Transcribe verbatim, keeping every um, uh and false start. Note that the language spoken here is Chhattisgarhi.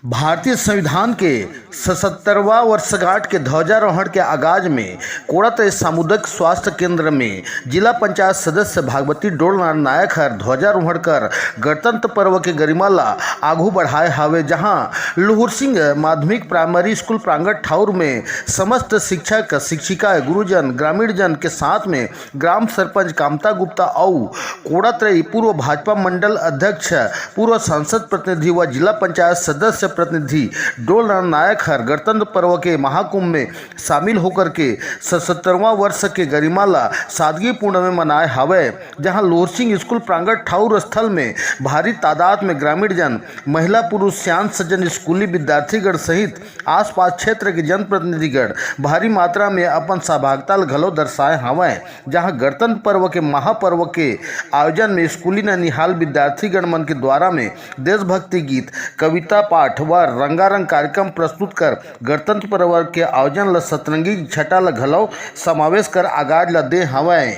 भारतीय संविधान के सतहत्तरवां वर्षगांठ के ध्वजारोहण के आगाज में कोड़ातरे सामुदायिक स्वास्थ्य केंद्र में जिला पंचायत सदस्य भागवती डोलनार नायक हर ध्वजारोहण कर गणतंत्र पर्व के गरिमा ला आगू बढ़ाए हावे, जहां लुहुर सिंह माध्यमिक प्राइमरी स्कूल प्रांगण ठाउर में समस्त शिक्षक, शिक्षिका, गुरुजन, ग्रामीण जन के साथ में ग्राम सरपंच कामता गुप्ता अउ कोड़ातरे पूर्व भाजपा मंडल अध्यक्ष, पूर्व सांसद प्रतिनिधि व जिला पंचायत सदस्य प्रतिनिधि डोलनार नायक हर गणतंत्र पर्व के महाकुंभ में शामिल होकर के सतहत्तरवां वर्ष के गरिमा ला सादगीपूर्ण में मनाए हावय, जहां लोहरसिंह स्कूल प्रांगण ठाउर स्थल में भारी तादाद में ग्रामीण जन, महिला, पुरुष, सियान सज्जन, स्कूली विद्यार्थीगण सहित आसपास क्षेत्र के जनप्रतिनिधिगण भारी मात्रा में अपन सहभागिता ल घलो दर्शाए हावय, जहां गणतंत्र पर्व के महापर्व के आयोजन में स्कूली ननिहाल विद्यार्थीगण मन के द्वारा में देशभक्ति गीत, कविता पाठ व रंगारंग कार्यक्रम प्रस्तुत कर गणतंत्र पर्व के आयोजन ल सतरंगी छटा ल घलो समावेश कर आगाज ल दे हावय।